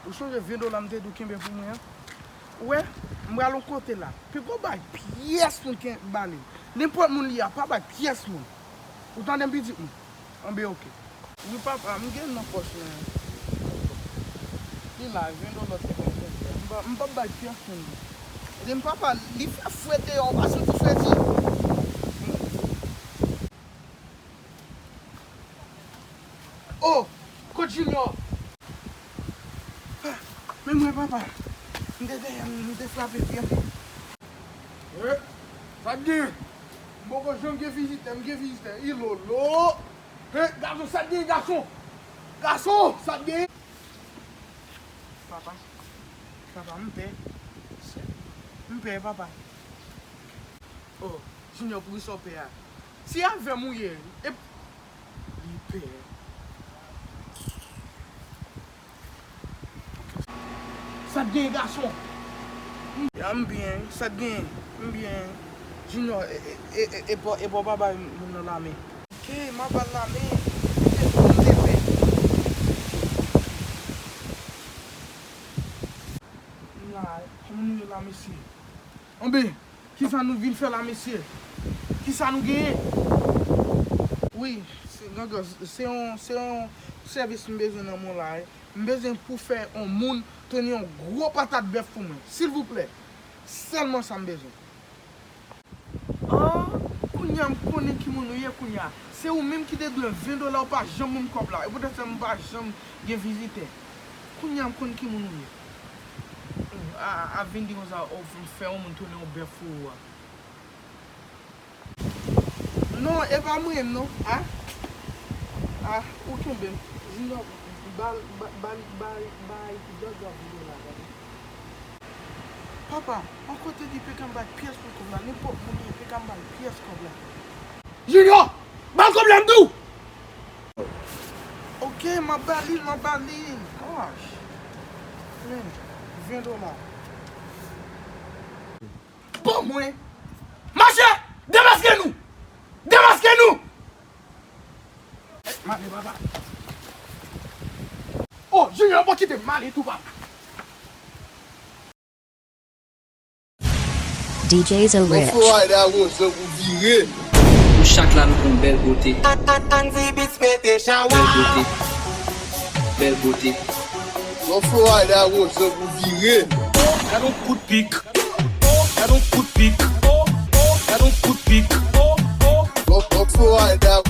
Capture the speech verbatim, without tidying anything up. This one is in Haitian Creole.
Ou sonje ven dola m te di w kenbe pou mwen an? Ou wè, m pral yon kote la. Peko bay pyès moun ken ba li. Nenpòt moun li a, pa bay pyès moun. Ou tande m, pitit mwen? Anben, oke. Wi, papa, m gen nan pòch mwen. Li la, ven dola te bay konsa. M pa, m p ap bay pyès moun li. Di m, papa, li fè frèt deyò, ou pa santi frèt, wi? Oh, kot Junior? Ah, men mwen, papa. M te dèyè, m te frape pye m. Eh, sa k gen? M poko janm gen vizitè, m gen vizitè. Ilolo! Eh, gason, sa k gen, gason? Gason, sa k gen? Papa, papa, m pè. M pè, papa. Oh, Junior, poukisa w pè a? Se avè m ou ye, e li pè. Sa t gen, gason? Ya, m byen, sa t gen? M byen. Junior, e, e, e, e, e pa, e pa w pa bay moun nan lame. Oke, m ap ba l lame. M te, m te pè. M la, kòman nou ye la, mesye? Anben, kisa nou vin fè la, mesye? Kisa nou genyen? Wi, se, gangan, se yon, se yon sèvis m bezwen nan men w la, wi. M bezwen pou fè yon moun tounen yon gwo patat bèf pou mwen. Silvouplè. Sèlman sa m bezwen. Oh, kounye a m konnen ki moun ou ye kounye a. Se ou menm ki te dwe ven dola, ou pa janm ban m kòb la. E poutèt sa m pa janm gen vizitè. Kounye a m konn ki moun ou ye. A, a, a vin di konsa, oh, m fè yon moun tounen yon bèf pou ou a. Non, e pa mwen menm non. A? A, ou kenbe m. Junior, ba, ba, ba, ba, bay Jòjò ven dola, tande. Papa, an kote li, peko m bay pyès pou kòb la. Nenpòt moun li, peko m bay pyès kòb la. Junior, ba l kòb la, m di w! Oke, m ap ba li l, m ap ba li l. Gosh. Men, ven dola. Ban mwen. Mache! Demaske nou! Demaske nou! Male, papa. Oh, Junior, pa kite m male tou, papa. D Js are rich. Lòt Florida, Rosann pou vire. Nou chak la, nou gon bèl bote. An-, An-, Andy Beats mete chawa. Bèl bote. Bèl bote. Lòt Florida, Rosann pou vire. Gad on kout pik. Gad on kout pik. Gad on kout pik. Lòt, Lòt Florida,